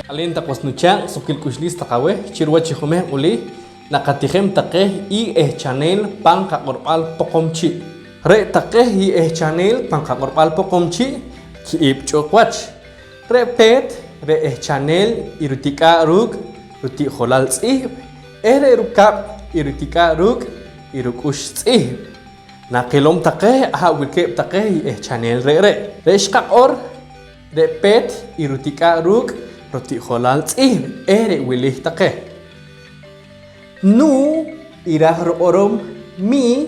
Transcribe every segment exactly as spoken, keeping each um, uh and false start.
Aleen taq was nuchaaq', suqkiil k'uxliis taq aweh chi ruwach i jumehq' wili naqatijem taqe i ehchaneel pan qaq'orb'al Poqomchi'. Re' taqe i ehchaneel pan qaq'orb'al Poqomchi' ki'ib' ch'uq wach. Re' peet, re' ehchaneel i rutik'aa' ruuk' ruti'jolal tz'ihb', eh re' rukab' i rutik'aa' ruuk' i ruk'ux tz'ihb'. Naqilom taqe aha' wilkeeb' taqe i ehchaneel re're'. Re' xqaq'or, re' peet i rutik'aa' ruuk' ruti'jolal tz'ihb', eh re' wili taqe: Nu iraaj ruq'orom mi,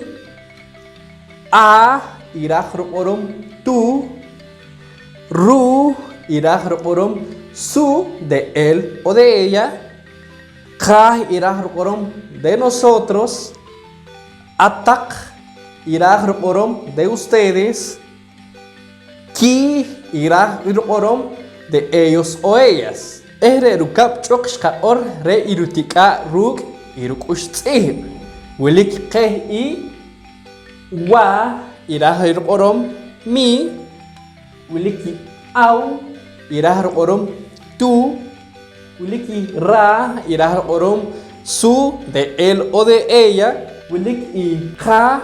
a iraaj ruq'orom tu, ru iraaj ruq'orom su de él o de ella, qa iraaj ruq'orom de nosotros, ataq iraaj ruq'orom de ustedes, ki iraaj ruq'orom de ellos o ellas. Eh re' rukab' ch'uq xqaq'or re' i rutik'aa' ruuk' i ruk'ux tz'ihb'. Wilik qeh i wa iraaj ruq'orom mi, wilik i aw iraaj ruq'orom tu, wilik i ra iraaj ruq'orom su de él o de ella, wilik i qa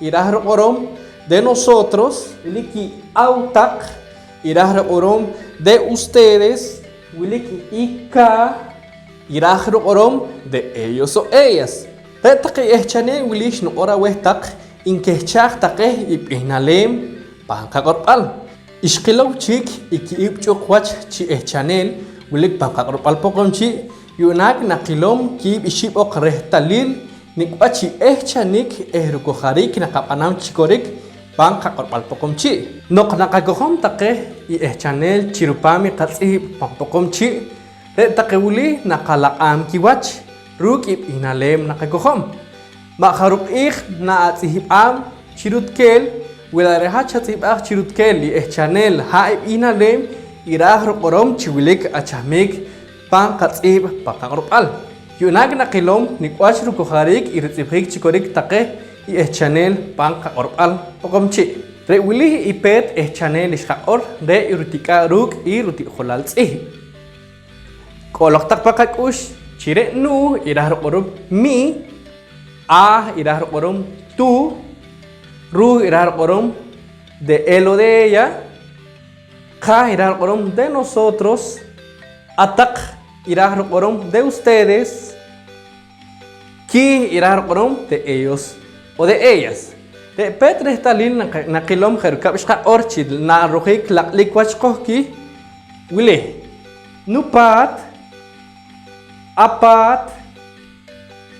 iraaj ruq'orom de nosotros, wilik i aw taq iraaj ruq'orom de ustedes, wilik i ka iraaj ruq'orom de ellos o ellas. Re' taqe ehchaneel wili xnuq'or aweh taq, nkehchaaj taqe i b'ihnaleem pan qaq'orb'al. Xqilow chik i ki'ib' ch'uq wach chi ehchaneel wilik pan qaq'orb'al Poqomchi', yu'naak naqilom ki'ib' ixib' oq rehtalil nik' wach i ehchanik eh rukojariik naqab'anam chi korik pan qaq'orb'al Poqomchi'. Noq naqakojom taqe i ehchaneel chi rupaam i qatz'ihb' pan Poqomchi', re' taqe wili naqalaq'aam kiwach ruuk' i b'ihnaleem naqakojom. Ma' jaruuj q'iij naatz'ihb'aam chi rutkeel, wi la' re' hat xatz'ihb'aaj chi rutkeel i ehchaneel ha' i b'ihnaleem iraaj ruq'orom chi wilik achahmiik pan qatz'ihb' pan qaq'orb'al. Yu'naak naqilom nik' wach rukojariik i rutz'ihb'jiik chi korik taqe i ehchaneel pan qaq'orb'al Poqomchi'. Re' wili i peet ehchaneel xqaq'or, re' i rutik'aa' ruuk' i ruti'jolal tz'ihb'. K'oloq taq pa qak'ux chi re' nu iraaj ruq'orom mi, a iraaj ruq'orom tu, ru iraaj ruq'orom de él o de ella, qa iraaj ruq'orom de nosotros, ataq iraaj ruq'orom de ustedes, ki iraaj ruq'orom de ellos o de ellas. Re' peet rehtalil naq-, naqilom je' rukab' xqaq'or chi narojiik laq'lik wach qohki wili: nupaat, apaat,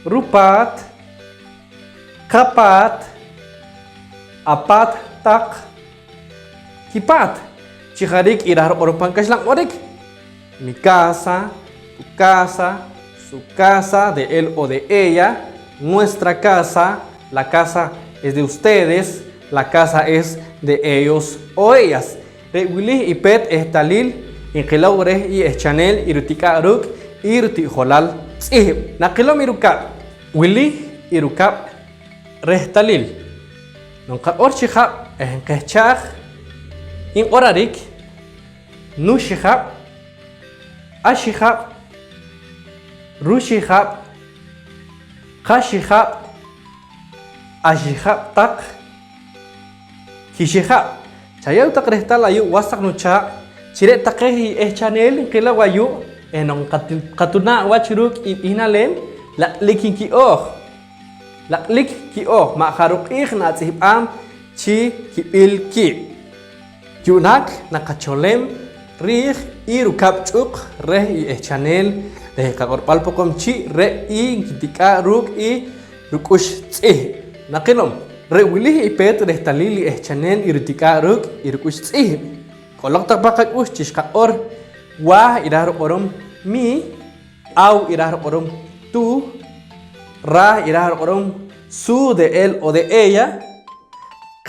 rupaat, qapaat, apaat taq, kipaat. Chi jariik iraaj ruq'orom pan kaxlan q'orik: mi casa, tu casa, su casa de él o de ella, nuestra casa, la casa es de ustedes, la casa es de ellos o ellas. Re' wili i peet ehtalil nqilow reh i ehchaneel i rutik'aa' ruuk' i ruti'jolal tz'ihb'. Naqilom i rukab'. Wili i rukab' rehtalil. Noq nqaq'or chi jab' eh nqehchaaj, nq'orarik: nuxijab', axijab', ruxijab', qaxijab', axijab' taq, kixijab'. Chayeew taq rehtal ayu' was taq nuchaaq' chi re' taqe i ehchaneel nqilow ayu' eh noq nqat-, nqatunaa' wach ruuk' i b'ihnaleem, laq'lik nki'ooj. Laq'lik ki'ooj, ma' jaruuj q'iij naatz'ihb'aam chi kib'il kiib'. Yu'naak naqacholem riij i rukab' ch'uq reh i ehchaneel reh qaq'orb'al Poqomchi' re' i nkitik'aa' ruuk' i ruk'ux tz'ihb'. Naqilom, re' wili i peet rehtalil i ehchaneel i rutik'aa' ruuk' i ruk'ux tz'ihb'. K'oloq taq pa qak'ux chi xqaq'or: wa iraaj ruq'orom mi, aw iraaj ruq'orom tu, ra iraaj ruq'orom su de él o de ella,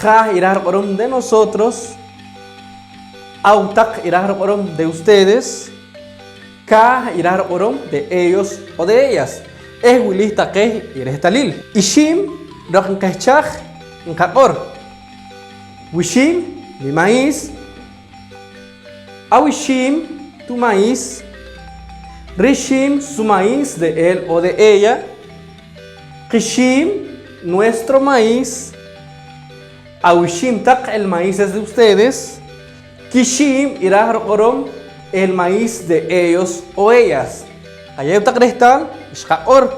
qa iraaj ruq'orom de nosotros, aw taq iraaj ruq'orom de ustedes, ka iraaj ruq'orom de ellos o de ellas. Eh wili taqe i rehtalil. Ixiim, noq nqehchaaj nqaq'or: wixiim, mi maíz, awixiim, tu maíz, Rixiim su maíz de él o de ella. Qixiim, nuestro maíz. Awixiim taq, el maíz es de ustedes. Kixiim iraaj riq'orom, el maíz de ellos o ellas. Qayeew taq rehtaal, xqaq'or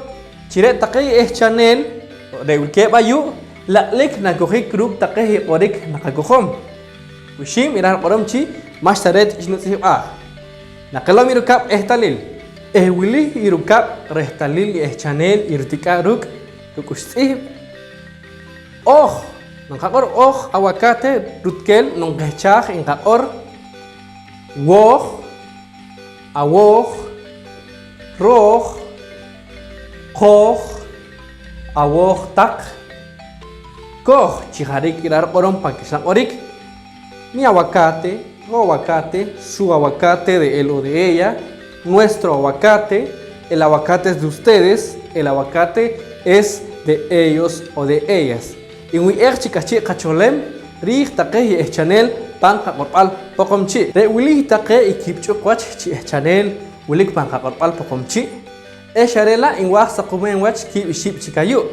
chi re' taqe ehchaneel, re' wilkeeb' ayu', laq'lik nakojik ruuk' taqe i q'orik naqakojom. Wixiim iraaj riq'orom chi ma'xta reet xnutz'ihb'aaj. Naqilom i rukab' ehtalil, eh wili i rukab' rehtalil i ehchaneel i rutik'aa' ruuk' ruk'ux tz'ihb'. Ooj, noq nqaq'or ooj, aguacate, rutkeel noq nqehchaaj nqaq'or wooj, awooj, rooj, qooj, awooj taq, kooj, chi jariik iraaj riq'orom pan kaxlan q'orik. Mi aguacate, tu aguacate, su aguacate de él o de ella, nuestro aguacate, el aguacate es de ustedes, el aguacate es de ellos o de ellas. Nwuy'eej chi k'ahchi' qacholem riij taqe i ehchaneel pan qaq'orb'al Poqomchi'. Re' wili taqe i kiib' ch'uq wach chi ehchaneel wilik pan qaq'orb'al Poqomchi', eh xa re' la' nwaaj saqomem wach kiib' ixib' chik ayu'.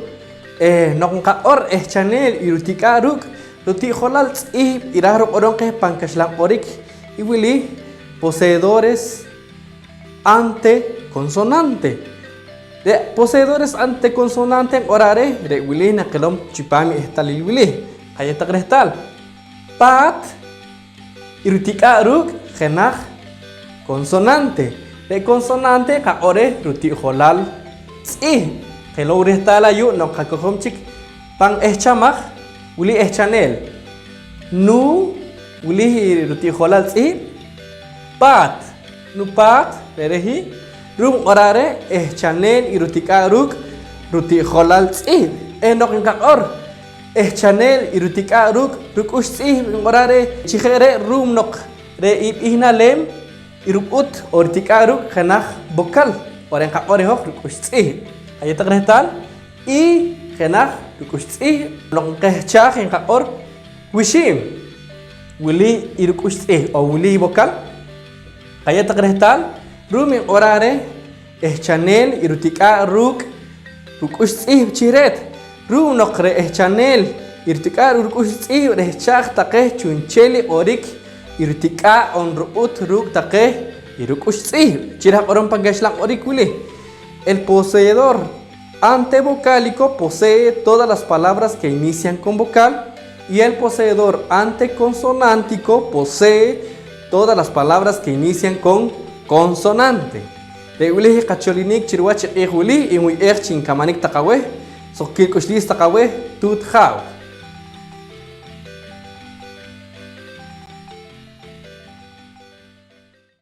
Eh, noq nqaq'or ehchaneel i rutik'aa' ruuk' ruti'jolal tz'ihb' iraaj riq'orom qeh pan kaxlan q'orik i wili: poseedores ante consonante. Re' poseedores ante consonante nq'oraa' reh, re' wili naqilom chipaam i ehtalil wili. Qayeew taq rehtaal. Paat, i rutik'aa' ruuk' jenaj consonante. Re' consonante nqaq'or reh ruti'jolal tz'ihb'. Qilow rehtaal ayu' noq qakojom chik pan ehchamaj wili ehchaneel. Nu, wili i ruti'jolal tz'ihb'. Paat, nupaat, re're' i ru'um nq'oraa' reh ehchaneel i rutik'aa' ruuk' ruti'jolal tz'ihb'. Eh noq nqaq'or ehchaneel i rutik'aa' ruuk' ruk'ux tz'ihb', nq'oraa' reh chi je' re' ru'um noq re' i b'ihnaleem i rub'ut on ritik'aa' ruuk' jenaj vocal, on re' nqaq'or i hoj ruk'ux tz'ihb'. Qayeew taq rehtaal, i jenaj ruk'ux tz'ihb', noq nqehchaaj nqaq'or wixiim, wili i ruk'ux tz'ihb' on wili i vocal. Qayeew taq rehtaal, ru'um nq'oraa' reh ehchaneel i rutik'aa' ruuk' ruk'ux tz'ihb' chi reet, ru'um noq re' ehchaneel i rutik'aa' ruuk' ruk'ux tz'ihb' rehchaaj taqe chu'nchel i q'orik i rutik'aa' on rub'ut ruuk' taqe i ruk'ux tz'ihb'. Chi raaj q'orom pan kaxlan q'orik wili: el poseedor ante vocálico posee todas las palabras que inician con vocal y el poseedor ante consonántico posee todas las palabras que inician con consonante. Re' wili i qacholinik chi ruwach i q'iij wili, nwuy'eej chi nkamanik taq aweh, suqkiil k'uxliis taq aweh, tuut jaaw.